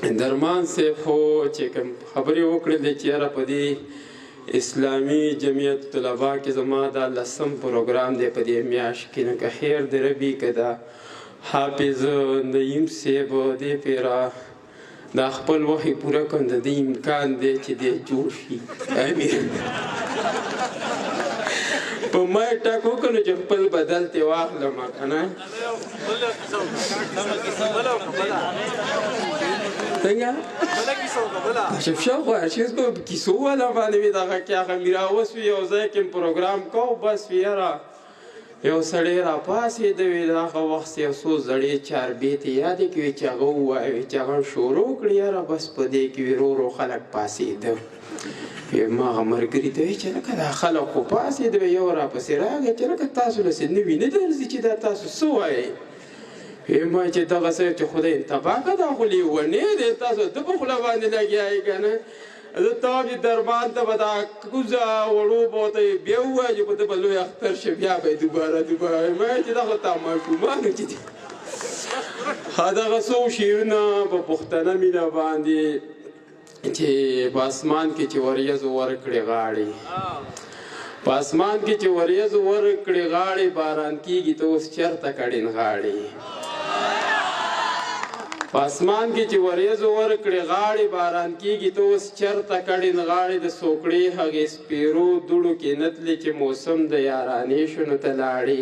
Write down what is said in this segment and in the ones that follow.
درمان صاحب خو چې کوم خبرې وکړلې چې یاره په دې اسلامي جمعیت طلبا کې زما دا لسم پروګرام دی په دې میاشت کې، نو که خیر د ربي که دا حافظ نعیم صاحب دې پیرا دا خپل وخت پوره کړ، د دې امکان دی چې دی جوړ شي. امیر په ما یې ټک وکړ نو چې خپل بدل ترې واخلم که نه. څنګه شفشا خو هر په کیسو والا باندې مې دغه کې هغه میراوس وي، یو ځای کې پروګرام کوو، بس وي یاره یو سړی را پاڅېده، وي د هغه وخت یو څو زړې چاربیتې یادې کړې چې هغه ووایي، چې هغه شروع کړي یاره بس په دې کې وي ورو ورو خلک پاڅېده. ما هغه ملګري ته ویل چې لکه دا خلک خو پاڅېده، یو راپسې راغی چې لکه تاسو له څه نوي نه درځي چې دا تاسو څه وایئ؟ ما چې دغه څه چې خدای تباه کړه، دا خو لیونی دی، تاسو د په خوله باندې لګیا یې که نه؟ زه ته وایم چې درمان ته به دا کوزه وړو به ورته بیا ووایه چې په ده به لوی اختر شي، بیا به یې دوباره دوباره. ما چې دا خو تا ماشومانو چې دي. دغه څو شعرونه په پښتنه مینه باندې چې په اسمان کې چې وریځو ورکړې غاړې، په اسمان کې چې وریځو ورکړې غاړې، باران کیږي ته اوس چېرته کړې نغاړې. په اسمان کې چې وریځو ورکړې غاړې، باران کیږي ته اوس چېرته کړې نغاړې. د سوکړې هغې سپېرو دوړو کې نه تلې چې موسم د یارانې شو نو ته لاړې.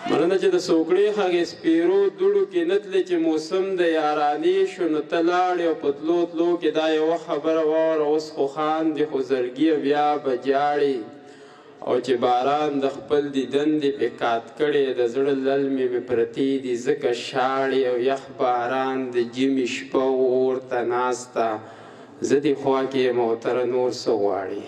مننه چې د سوکړې هغې سپېرو دوړو کې نه تلې چې موسم د یارانې شو نو ته لاړې. او په تلو تلو کې دا یوه خبره واوره، اوس خو خاندې خو زړګیه بیا به ژاړې. او چې باران د خپل دیدن دې پې کات کړی، د زړه للمې مې پرتې دي ځکه شاړې. او یخ باران د ژمي شپه اور ته ناسته، زه دې خوا کې یم او تره نور څه غواړې.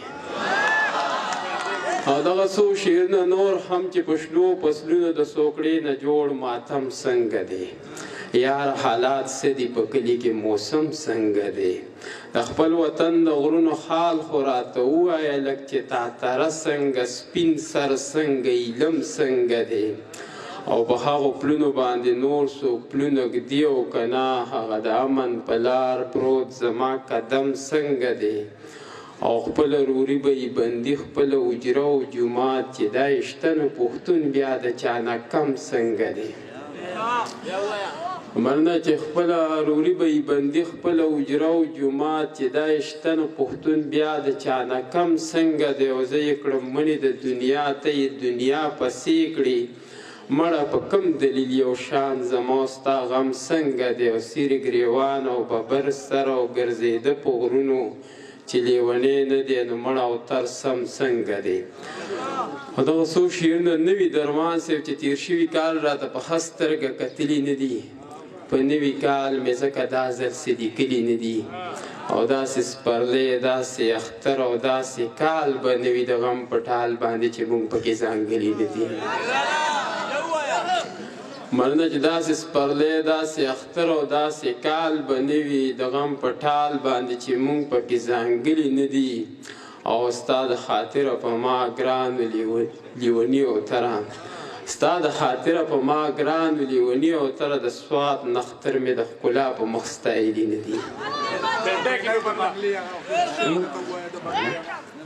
او دغه څو شعرونه نور هم چې په شنو فصلونو د سوکړې نه جوړ ماتم څنګه دی، یار حالات څه دي په کلي کې موسم څنګه دی، د خپل وطن د غرونو حال خو راته ووایه لږ چې تاتره څنګه، سپین سر څنګه، ایلم څنګه دی. او په هغو پلونو باندې نور څوک پلونه ږدي او که نه، هغه د امن په لار پروت زما قدم څنګه دی. او خپله روري به یې بندي خپله حجره او جومات چې دا یې شته نو پښتون بیا د چا نه کم څنګه دی. مننه چې خپله روري به یې بندي خپله حجره او جومات چې دا یې شته نو پښتون بیا د چا نه کم څنګه دی. او زه یې کړم منې د دنیا، ته یې دنیا پسې کړې، مړه په کم دلیل یو شان زما او ستا غم څنګه دی. او سیرې ګریوان او ببر سر او ګرځېده په غرونو چې لیونی نه دی نو مړه او تر سم څنګه دی. او دغه څو شعرونه نوي درمان صاحب چې تېر شوي کال راته په ښه سترګه کتلي نه دي، په نوي کال مې ځکه دا ځل څه لیکلي نه دي. او داسې سپرلی، داسې اختر او داسې کال به نه وي د غم په ټال باندې چې موږ پکې ځانګلي نه دي. مننه چې داسې سپرلی، داسې اختر او داسې کال به نه وي د غم په ټال باندې چې موږ پکې ځانګلي نه دي. او ستا د خاطره په ما ګران لیوني او تره، ستا د خاطره په ما ګران لیوني او تره، د سوات نختر مې د ښکلا په مخ ستایلي نه دي.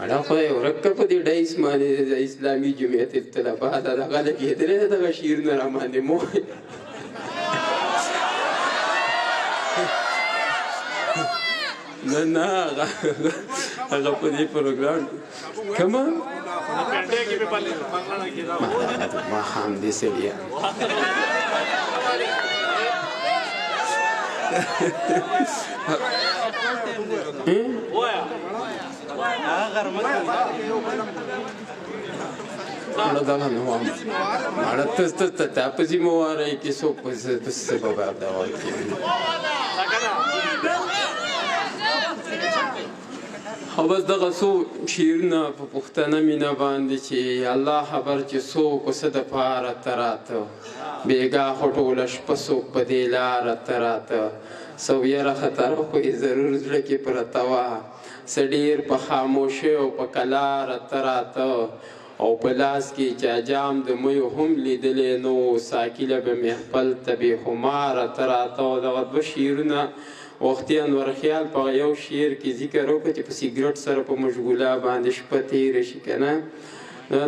اړه خدای ورک که په دې ډایس باندې د اسلامي جمعیت الطلبا دا دغه لګېدلی دی، دغه شعرونه را باندې مو نه نه هغه په دې پروګرام کومه ماښام دې سړیه. مړه دغه نه وام، مړه ته ته ته تا په ذمه وارۍ کې څوک په څه به دغه کوي. او بس دغه څو شعرونه په پښتنه مینه باندې چې الله خبر چې څوک څه دپاره ته راته، بېګا خو ټوله شپه څوک په دې لاره ته راته، څه ویره خطر خو یې ضرور زړه کې پرته وه، څه ډېر په خاموشۍ او په کلاره ته راته. او په لاس کې چا جام د میو هم لیدلی نه و، ساقي له به مې خپل ته بې خماره ته راته. او دغه دوه شعرونه وختي انور خیال په یو شعر کې ذکر وکړ چې په سیګرټ سره په مشغولا باندې شپه تېره شي که نه.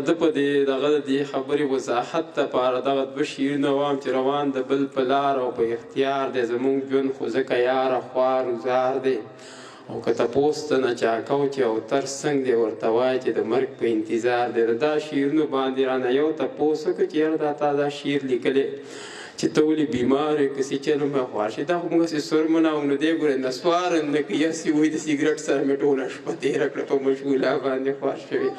ده په دې دغه د دې خبرې وضاحت دپاره دغه دوه شعرونه وایم چې روان د بل په لار او په اختیار دی، زموږ ژوند خو ځکه یاره خوار وزار دی. او که تپوس ته نه چا کو چې او تر څنګ دی ورته وایي چې د مرګ په انتظار دی. دا شعرونو باندې رانه یو تپوس وکړه چې یاره دا تا دا شعر لیکلی چې ته ولې بیمار یې که څه چل مې خوار شي، دا خو موږ هسې سرمونه او نو دی ګوره نسوار هم نه کوي، هسې وایي د سیګرټ سره مې ټوله شپه تېره کړه په مشغولا باندې خوار شوی.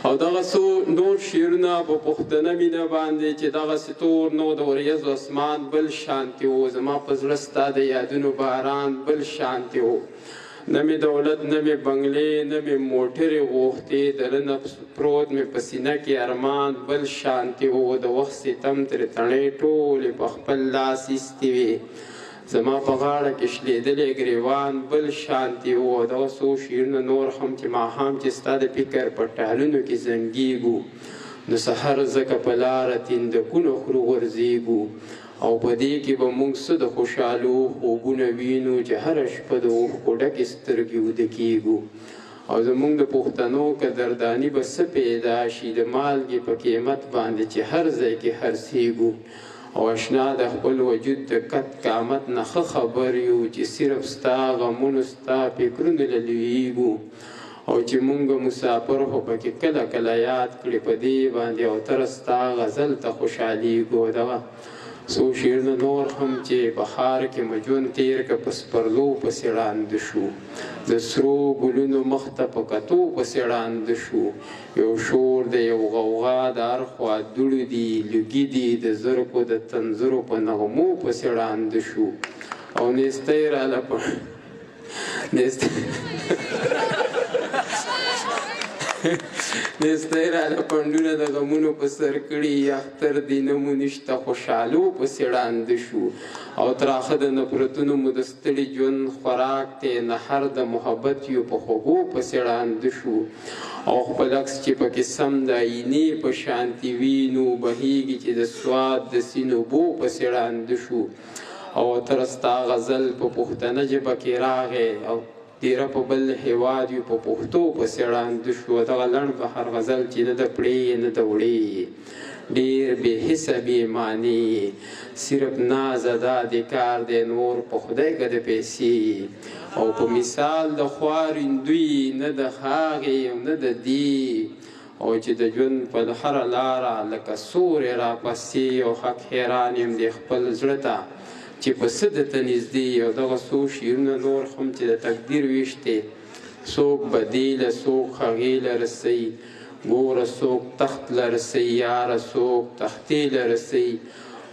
او دغه څو نور شعرونه په پښتنه مینه باندې چې دغسې تور نو د وریځو اسمان بل شانتې و، زما په زړه ستا د یادونو باران بل شانتې و، نه مې دولت نه مې بنګلې نه مې موټرې غوښتې، دننه پروت مې په سینه کې ارمان بل شانتې و، د وخت ستم ترې تڼۍ ټولې په خپل لاس ایستې وې، زما په غاړه کې شلېدلی ګریوان بل شانتې و. او دغه څو شعرونه نور هم چې ماښام چې ستا د فکر په ټالونو کې زنګېږو، نو سحر ځکه په لاره تیندکونه خورو غورځېږو، او په دې کې به موږ څه د خوشحالو خوبونه وینو چې هره شپه د اوښکو ډکې سترګې ویده کېږو. او زموږ د پښتنو قدرداني به څه پیدا شي د مالګې په قیمت باندې چې هر ځای کې خرڅېږو. او اشنا د خپل وجود د قد قامت نه ښه خبر یو چې صرف ستا غمونو ستا فکرونو له لویږو. او چې مونږ مسافر خو پکې کله کله یاد کړي په دې باندې او تر ستا غزل ته خوشحالېږو. دغه څو شعرونه نور هم چې په ښار کې مو ژوند تېر که په سپرلو پسې ړانده شو، د سرو ګلونو مخ ته په کتو پسې ړانده شو، یو شور دی یو غوغا د هر خوا دوړې دي لوګي دي د زرکو د تنظرو په نغمو پسې ړانده شو. او نیستۍ راله په نیستۍ راله پنډونه د غمونو په سر کړي، اختر دی نه مو نشته خوشحالو پسې ړانده شو. او تراخه د نفرتونو مو د ستړي ژوند خوراک دی، نهر د محبت یو په خوږو پسې ړانده شو. او خپل عکس چې پکې سم د آیینې په شانتې وینو، بهیږي چې د سواد د سین اوبو پسې ړانده شو. او تر ستا غزل په پښتنه ژبه کې راغی او دیره په بل هیواد یو په پښتو پسې ړانده شو. دغه لنډ بهر غزل چې نه د پړې نه د وړې، ډېر بې حسه بې معنی، صرف ناز ادا دې کار دی نور په خدای که د پیسې. او په مثال د خوارندوی نه د هغې او نه د دې، او چې د ژوند په هره لاره لکه سوری راپسې، او حق حیران یم دې خپل زړه ته چې په څه ده ته نږدې. او دغه څو شعرونه نور هم چې د تقدیر ویش دی، څوک به دې له څوک هغې له رسوي، ګوره څوک تخت له رسوي، یاره څوک تختې له رسوي.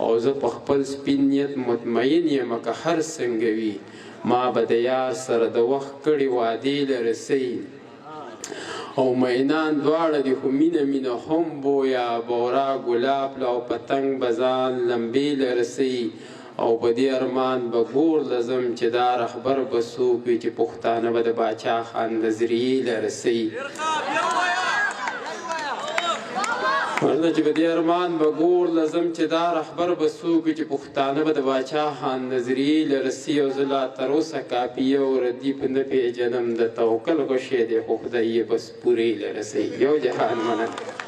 او زه په خپل سپین نیت مطمئن یم که هر څنګه وي، ما به د یار سره د وخت کړې وعدې له رسوي. او مینان دواړه دي خو مینه مینه هم بویه، بورا ګلاب له او پتنګ به ځان لمبې له رسوي. او په دې ارمان به ګور لزم چې دا رهبر به څوک وي چې پښتانه به د باچا خان نظریې له رسوي. ورنه چې په دې ارمان به ګور لزم چې دا رهبر به څوک وي چې پښتانه به د باچا خان نظریې له رسوي. او زه لا تر اوسه کاپیه او ردیف نه پېژنم، د توکل غشی دی خو خدای یې بس پورې له رسوي. یو جهان مننه.